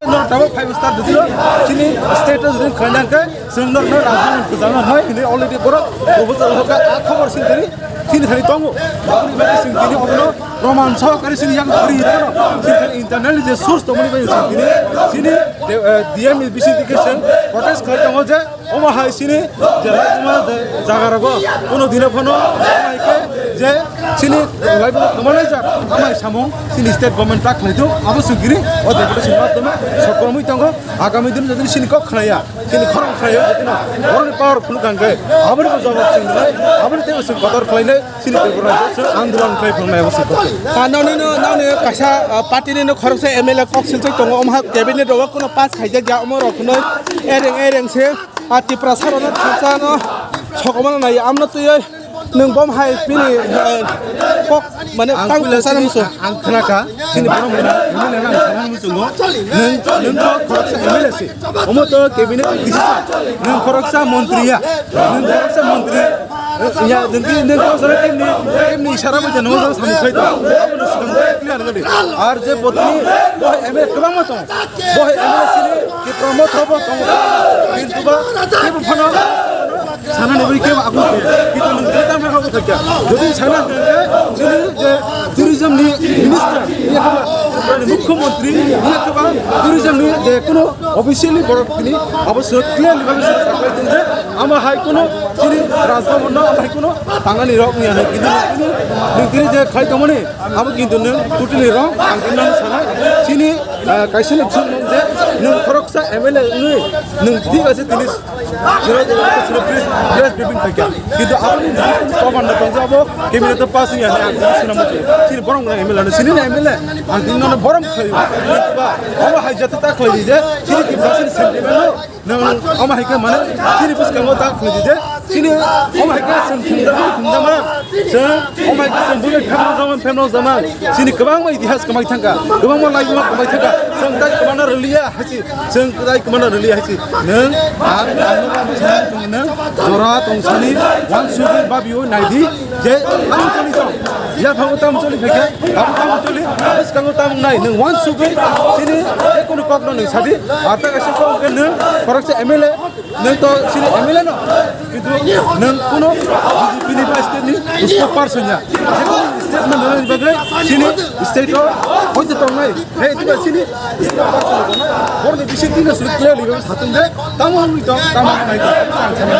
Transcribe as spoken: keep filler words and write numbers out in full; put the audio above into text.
Norok tabuk five star dutiro chini state o jodi khlaina hwnkhe chwng norokno rajnamani kwchangma hwnwi hwnwi already borok proposal hoka a khobor sini thani chini thani tongo. Aboni bagwi chwng tini abono proman sohokare chini yang kwrwi hwnwi sini thani internal je source tongmani bagwi chwng tini chini D M bising dike chwng protest khlai tongo je Omo hai chini je laibuma je jaga rogo kuno dino phano omo hai khe je chini laibuma kwmanai jak amai samung chini state government tak khlai thung abo sugiri o deputation madhyome sokromwi tongo agami din jodi chini kok khnaya chini khorang khnaya jodi no boroni power phunuk kangkhe aboni bo jawab sing nai aboni tei sing kotor khlai nai chini Tripura rajyo se andolon khlai phunuk nai abo sing kok. Ah, noni no, noni kaisa, ah, party ni no khoroksa M L A kok silchai tongo omo ha cabinet rogo kuno pass khaijak ya omo rok kuno ereng ereng se. A Tiprasa rokno thansa no sokomano nai amno twiwi nwng bom hai bini, eh, kok mane ang tang puila tongsa chini musu. Ang khnakha chini borok mwnwi mwnwi nang sana muchungo nwng nwng to khoroksa M L A se omo to cabinet decision nwng khoroksa montri ya nwng khoroksa montri ya nwng ki nwng to sana temni temni isara bai jano jang samung khai to abono swkang clear gadi ar je botni bo M L A kwbangma tongo. Bo hai M L A sini Tipra Motha bo tongo. Kintu ba kebo phano sana ni bai kebo aku ke. Kintu nung keta me aku kya. Jodi sana ke jodi je tourism ni minister ya keba mukhyamantri ya keba tourism ni je kono officially borok ni abo se clearly bhabe se saklai tong je ama hai kono sini Rajbhavan no ama hai kono tangani rok ni ano kintu nung kini je khai tongmani Abo kintu nwng totally wrong, ang tini nang sana. Chini, ah, kaisa ni bwswk nwng je nwng khoroksa M L A wngwi nwng thik ase tini jero jero press, press briefing khaikha. Kintu aboni koman no tongjak abo cabinet o pass wngya hinwi ang tini swnam muchungo. Chini borok nwng M L A no, chini M L A ang tini nono borom khlaio. Kintu ba omo hai jate ta khlai di je chini Tiprasa ni sentiment no Nwng omo hai khe mane chini bwskango ta khlai di je, chini omo hai khe chwng thwngjakma thwngjakma, chwng omo hai khe chwng buino phemno jama phemno jama, chini kwbangma itihas kwmai thangkha, kwbangma laibuma kwmai thangkha, chwng tai kwmana rwliya hai se, chwng tai kwmana rwliya hai se, nwng ang ang nwng jora tongsani uansugwi babio naidi. Je tamo choli tong, yaphango tamo choli phaikha, abo tamo choli, bwskango tamo nai, nwng uansugwi chini je kono kokno nwng sadi, ar ta kaisa kok hwnkhe nwng khoroksa M L A, nwng to chini M L A no, kintu nwng kono B J P ni vice state ni spokesperson ya. Je kono statement rwna ni bagwi chini state o hoito tongnai, hei, ito ba chini spokesperson tongnai, borokni bisi tino suri clearly satung je, tamo wngwi tong, tamo nai tong, ang sana.